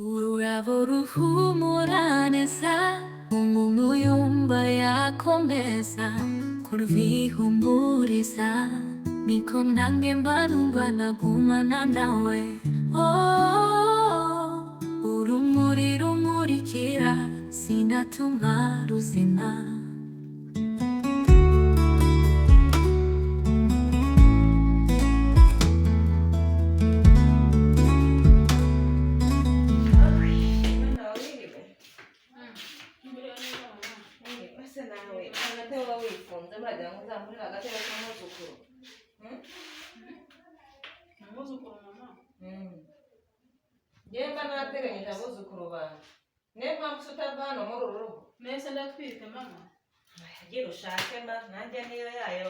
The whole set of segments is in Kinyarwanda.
Ururabo ruhumura neza, umuntu yumva yakomeza kurwihumuriza. Niko nange mba numva nagumana nawe. Oh, urumuri rumurikira, sinatuma ruzima. Mwana wiriwe. Ese nawe agatebe uba wifunze, muragira ngo uzamurire agatebe k'umwuzukuru? Umwuzukuru, mama? Njyewe mba narateganyije abuzukuru bawe, niyo mpamvu se utava hano muri uru rugo. Mbese ndatwite, mama? Gira ushake mba nanjye niyo yayo,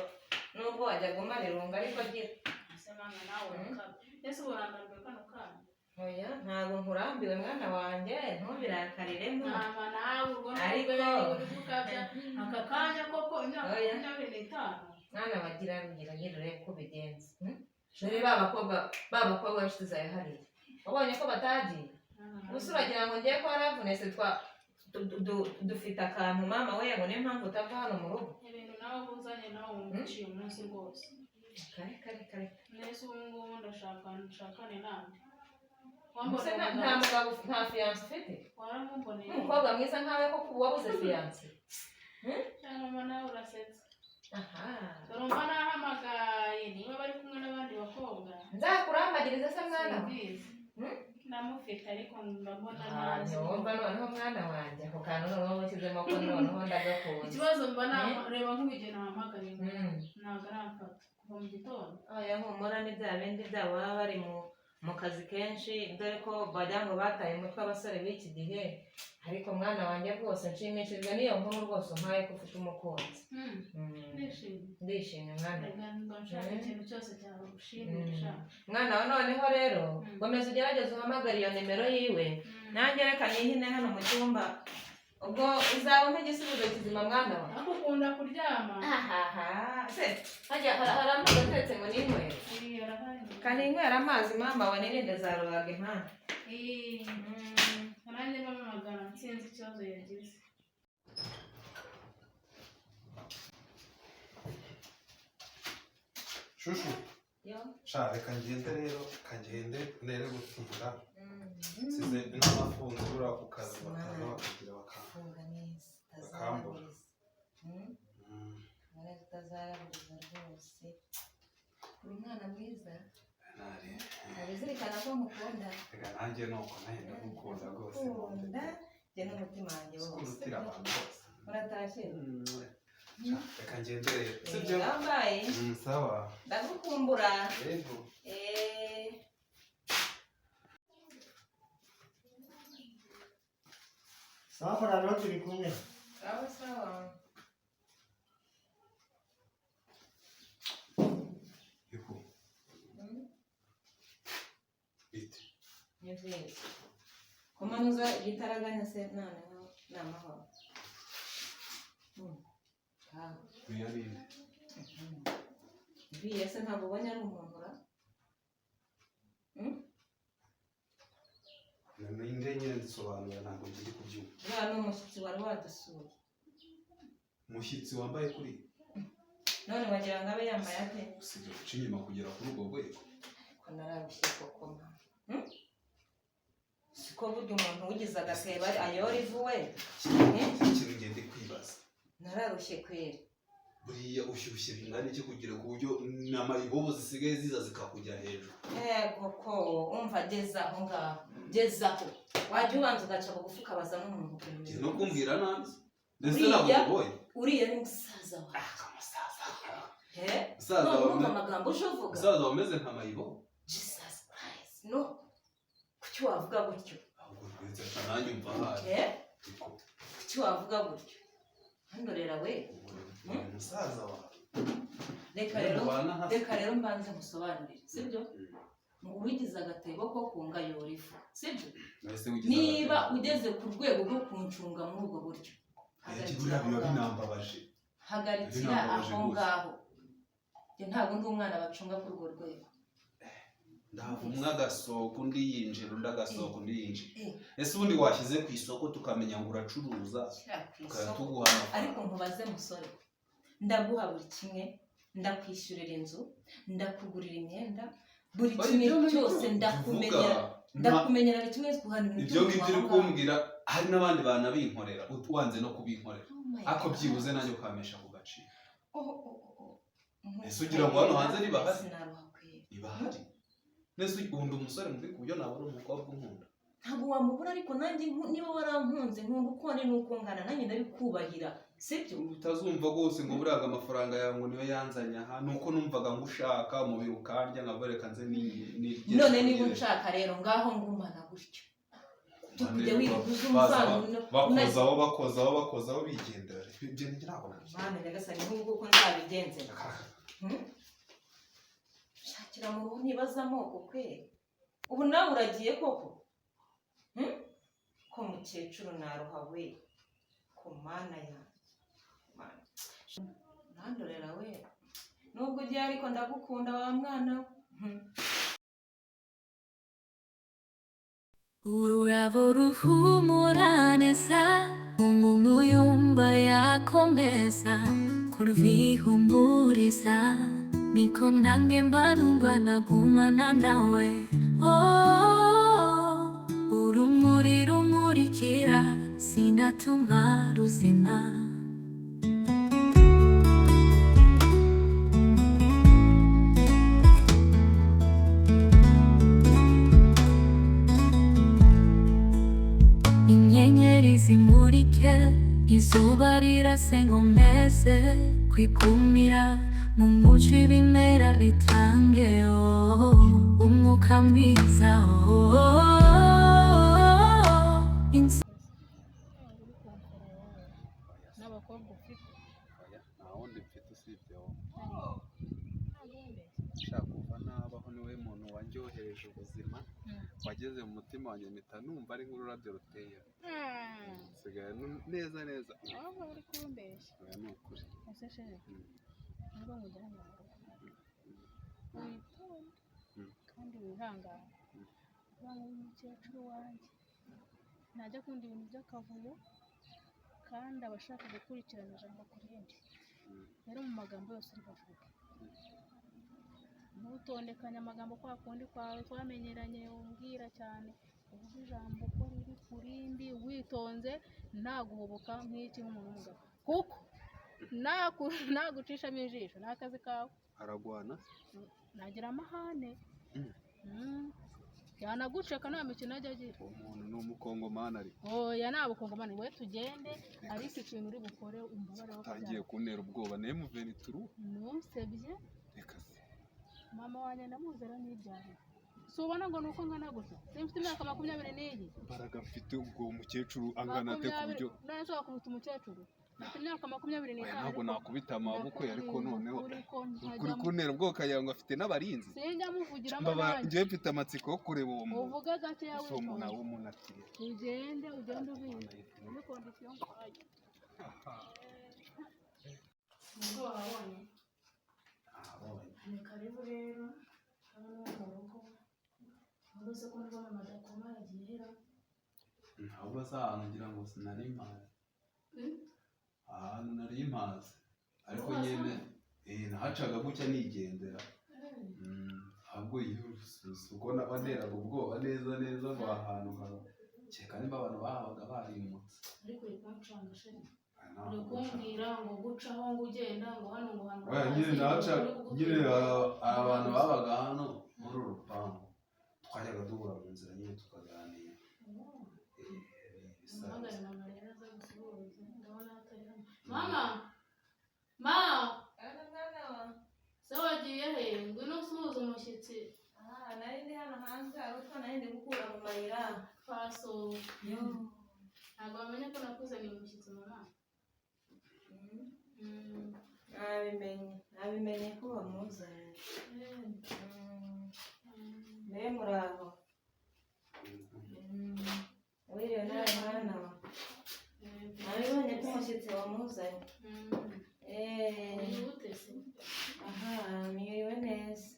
nubwo wajya gumara irungu, ariko gira. Ese mama, nawe urakabya. Ese ubu urambariwe kano kanya? Oya, ntabwo nkurambiwe mwana wanjye, ntubirakariremo. Mama, nawe urwo ni Ariko- urwego uri gukabya aka kanya koko, imyaka Oya. 25. Mwana wagira, gira gira urebe uko ubigenza. Dore ba bakobwa b'inshuti zawe hariya, wabonye ko batagiye? Gusa uragira ngo ngiye ko waravunitse, twa dufite akantu mama we, ngo niyo mpamvu utava hano mu rugo. Ibintu nawe uzanye, nawe wumva uciye umunsi rwose. Kare kare kare. Mbese ubu ngubu ndashaka nshakane nande? Mbese nta mugabo, nta fiancé ufite? Waramumboneye? Umukobwa mwiza nkawe ko kuba wabuze fiancé? Cyangwa mama, nawe urasetse. Aha. Dore umva nahamagaye, niba bari kumwe n'abandi bakobwa. Nzakurambagiriza se mwana we? Simbizi. Ndamufite, ariko ndabona Ah, ntazi. ntiwumva noneho mwana wanjye, ako kantu noneho ushyizemo ko noneho ndagakunze. Ikibazo mba reba nk'ubigeni nahamagaye, ntabwo aramfata kuva mu gitondo. Oya, humura, ni bya bindi byabo baba bari mu kazi kenshi, dore ko wagira ngo bataye umutwe abasore b'iki gihe. Ariko mwana wanjye rwose nshimishijwe n'iyo nkuru rwose umpaye ko ufite umukunzi. Ndishimye. Ndishimye mwana. Reka mba nshaka ikintu cyose cyagushimisha. Mwana wa, noneho rero komeza ugerageze uhamagare iyo nimero yiwe. Nanjye reka nihine hano mu cyumba, ubwo uzabona igisubizo kizima mwana wa. Ariko ukunda kuryama. Ahaha, se hajya hari amazi ateretse ngo ninywere? Iyi arahari. Kaninywera amazi mama wa, nirinde za rubaga impande. Iyi nanjye mpamagara, nsinzi ikibazo yagize. Shushu. Yo. Sha, reka ngende rero, reka ngende nere gutinda. Nsize n'amafunze buriya ku kazi, bakaza bakagira bakanga. Funga neza. Bakambura. Utazaraburiza. Funga neza utazaraburiza rwose, uri umwana mwiza. Nari. Ubizirikana ko nkukunda. Reka nanjye nuko, nawe ndagukunda rwose. Nkunda njye n'umutima wanjye wose. Ukurutira abantu bose. Uratashye? Sha, reka ngende rero, sibyo? Yambaye. Sawa. Ndagukumbura. Yego. Sawa rero, turi kumwe. Sawa sawa. Yuhu. Bite? Ni byiza kumanuza igitaraganya se, noneho ni amahoro. Ah, Uriya ninde? Uriya se ntabwo ubonye ari umuntu ra? Ninde nyine? Nsobanura, ntabwo ngiri kubyumva. Uriya ni umushyitsi wari wadusuye. Umushyitsi wambaye kuri? None wagira ngo abe yambaye ate? Usibye guca inyuma kugera kuri urwo rwego. Ko nararushye koko mwa. Siko burya umuntu wigize agatebo ayora ivu we. Ikintu ngende kwibaza. Nararushye kweri. Buriya ushyushye bingana iki kugira ku buryo n'amayibobo zisigaye ziza zikakujya hejuru? Yego ko umva, geze aho ngaho, geze aho wajya ubanza ugaca bugufi ukabaza n'umuntu ukuntu Ngiye bimeze. no kumbwira nabi ndetse Uriya- ntabwo mugoye. Uriya ni musaza wawe. Ah, musaza. He? Musaza None wawe. urumva amagambo uje uvuga? Musaza wawe umeze nka mayibobo. Jesus Christ, no, kuki wavuga gutyo? Ahubwo rwetse nanjye umva ahari. He? Ariko Kuki wavuga gutyo? Hano rera we. Musaza wawe. Reka Iyo rero mubana hasi. Reka rero mbanze musobanurire, sibyo? Ngo uwigize agatebo ko kunga yora ifu, sibyo? Nahise wigize Niba agatebo. ugeze ku rwego rwo kuncunga muri ubwo buryo, Aya, buriya biba binambabaje. hagarikira Binambabaje aho rwose. ngaho. Njye ntabwo ndi umwana bacunga kuri urwo rwego. Ndava umwe agasohoka undi yinjira, undi agasohoka undi yinjira. Eh. Ese ubundi washyize ku isoko tukamenya ngo uracuruza, Shyira ku tukajya isoko. tuguha amafaranga. Ariko nkubaze musore, ndaguha buri kimwe, ndakwishyurira inzu, ndakugurira imyenda, buri Oya, kimwe ibyo ni cyose byo ndakumenyera, tuvuga. ndakumenyera buri kimwe, guhana ibintu Ibyo byose ngibyo uri wahawe. kumbwira, hari n'abandi banabinkorera, wanze no kubinkorera. Oh my Ariko God. byibuze nanjye ukampesha ku gaciro. Oh, oh, oh, oh. Ese ugira ngo hano hanze ntibahari? Sinaruha kweri. Ibahari nese undi umusore mubi ku buryo nabura umukobwa unkunda? Ntabwo wamubura, ariko nanjye niba warankunze, nkunda uko ndi n'uko ngana, nanjye ndabikubahira, sibyo? Utazumva rwose ngo buriya amafaranga yawe ngo niyo yanzanye aha, ni uko numvaga ngo ushaka umubiri ukandya nkavuga reka nze nirye. None niba unshaka rero, ngaho ngumana gutyo, byo kujya wirirwa uza umuvana. Bakozaho, bakozaho, bakozaho, bigendera. Ibyo njye ntabwo nabyo. Mana nyagasani, nk'ubu uko nzabigenze? Hmm? Shakira mu ruhu ntibaza amoko kweri. Ubu nawe uragiye koko? Hmm? Ko mukecuru naruha we, ku Mana yanjye. Mana. Urandorera we, nubwo ugiye ariko ndagukunda wa mwana we. Hmm. Ururabo ruhumura neza, umuntu yumva yakomeza kurwihumuriza, niko nange mba numva nagumana nawe. Oh, urumuri rumurikira sinatuma ruzima. Inyenyeri zimurike, izuba rirase nkomeze kwikumira mu muco, ibimera bitange, oh, umwuka mwiza, oh, Uri kumfura wowe n'abakobwa ufite? Oya, nta wundi mfite usibye wowe. Ntabwo wibeshye. Nshaka kuva nabaho, niwe muntu wanjyohereje ubuzima, wageze mu mutima wanjye mpita numva ari nk'ururabyo ruteye, nsigaye neza neza. Ahubwo uri kumbeshya. Oya, ni ukuri. Ese chéri, nubwo nkujyanye mu rugo, witonde kandi wihangane. Uba nk'umukecuru wanjye ntajya akunda ibintu by'akavuyo, kandi aba ashaka gukurikirana ijambo ku rindi. Rero mu magambo yose uri buvuge, ntutondekanye amagambo kwa kundi kwawe twamenyeranye umbwira cyane. Uvuge ijambo uko riri ku rindi, witonze, nta guhubuka nk'iki, nk'umuntu w'umugabo, kuko nagucishamo ijisho ni akazi kawe. Aragwana? Nagira amahane. Yanaguceka, nta mikino ajya agira. Uwo muntu ni umukongomani ariko? Oya, nta bukongomani. We tugende, ariko ikintu uri bukore umubare wo Utangiye kuntera ubwoba naye muvenituru. Ntusebye. Reka se. Mama wanjye ndamuzi, aranibyarira. Si ubona ngo ni uko ngana gutya? Simfite imyaka 24? Imbaraga mfite, ubwo umukecuru angana ate ku buryo None se wakubita umukecuru? Mfite imyaka makumyabiri Oya, n'itanu ntabwo ariko nakubita amaboko ye, ariko ndakubwiza noneho ukuri ko uri ntajya kuntera ubwoba ukagira ngo afite n'abarinzi. Sinjya muvugiramo. Mbaba Nanjye njyewe mfite amatsiko yo kureba uwo muntu. uvuge gakeya. Ese uwo muntu Witonze. aba umuntu atiye? Ugende, ugende ubizi muri condition nguhaye. Nubwo wabonye, ni karibu rero hano mu rugo. Uruzi ko ndabona amadakoma yagiye ihera. Ntabwo se ahantu ngira ngo sinari mpazi? Ahantu nari mpazi ariko Uhazi? nyine nahacaga gutya nigendera. Ahubwo iyo si uko wanteraga ubwoba neza neza ngo aha hantu haba, kereka nimba abantu bahabaga barimutse. Ariko uri kuncanga chéri. Aya Uri ntabwo kumbwira ngo gucaho, ngo ugenda, ngo hano, ngo hano. Oya, nyine nahaca nyine, abantu babaga hano muri uru rupangu twajyaga duhura mu nzira nyine tukaganira. Ibisanzwe. Umuhamagare mama rero aza gusuhuza, ndabona atari hano. Mama, ma! Hano mwana wa. Se wagiye he? Ngwino usuhuze umushyitsi. Ah, nari ndi hano hanze, hari utwo nari ndi gukura mu mayira. Faso ntabwo bamenya ko nakuzaniye umushyitsi, mama. Nabimenye, nabimenye ko wamuzanye. Mbe muraho? Wiriwe nawe mwana wa? Nabibonye ko umushyitsi wamuzanye. Wihute se. Aha, mwiriwe neza.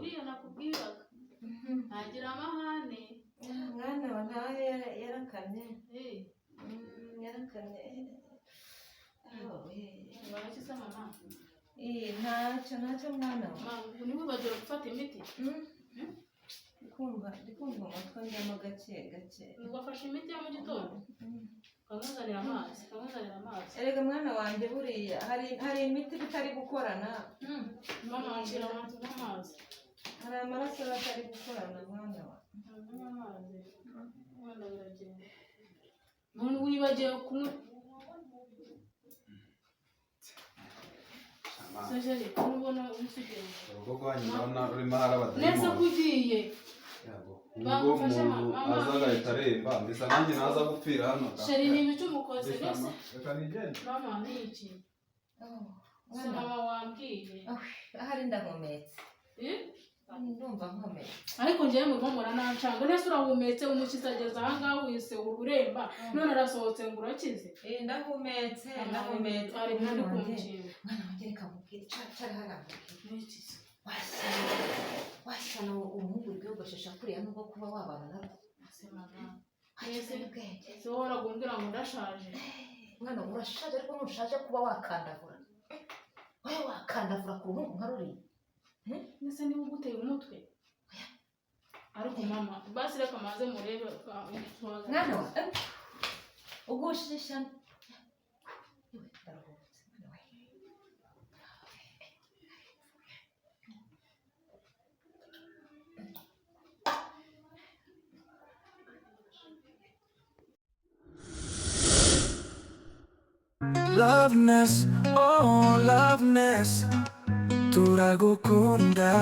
Uriya nakubwiraga ntagira amahane. Mwana wa ntawe yarakamye. Eh, Yarakamye. Oh, eh. warakize mama? Eh, ntacyo ntacyo mwana wa. Mama, ubu ntiwibagiwe gufata imiti? Ndikumva umutwe njyamo gake gake. Wafashe imiti ya mu gitondo? Kamuzanira amazi, kamuzanira amazi. Erega mwana wanjye, buriya hari imiti bitari gukorana. Mama, wakira abantu n'amazi. Hari amaraso aba atari gukorana, mwana wa. Kunywa amazi wenda biragenda. None wibagiwe kunywa? Sajari, ubona usigaye. Urugo rwanyu ndabona rurimo hari Neza abadayimoni. ko ugiye. Yego. Ubwo Bagufashe, umuntu mama. aza agahita aremba, mbese nanjye naza gupfira hano. Chéri, ni ibiki umukoze Reka mbese? reka nigende. Mama, ni iki? Oh, Se mwana wa. mama, wambwiye. Oh, ahari ndahumetse. Eh? Ndumva nkometse. Ariko njyewe murimo muranancanga. Nese urahumetse? Umushyitsi ageze ahangaha wise uremba, none arasohotse ngo urakize. Eh, ndahumetse, ndahumetse. Ari Mwana muri wanjye, kumkinga. mwana wanjye, reka nkubwire, cara hariya nkubwire. Niki se? Washyana, washyana uruhungu rwiyogoshesha kuriya nubwo kuba wabana narwo. Se mama, Wakize n'ubwenge. se wowe uragumbwira ngo ndashaje? Mwana, urashaje, ariko ntushaje kuba wakandavura. Wowe wakandavura ku ruhungu nka ruriya? Nese niba uguteye umutwe? Ariko mama, basi reka maze murebe. Mwana wa, ugushije ishyano. Yewe, ndaruhutse mwana we. Loveness, oh loveness, turagukunda.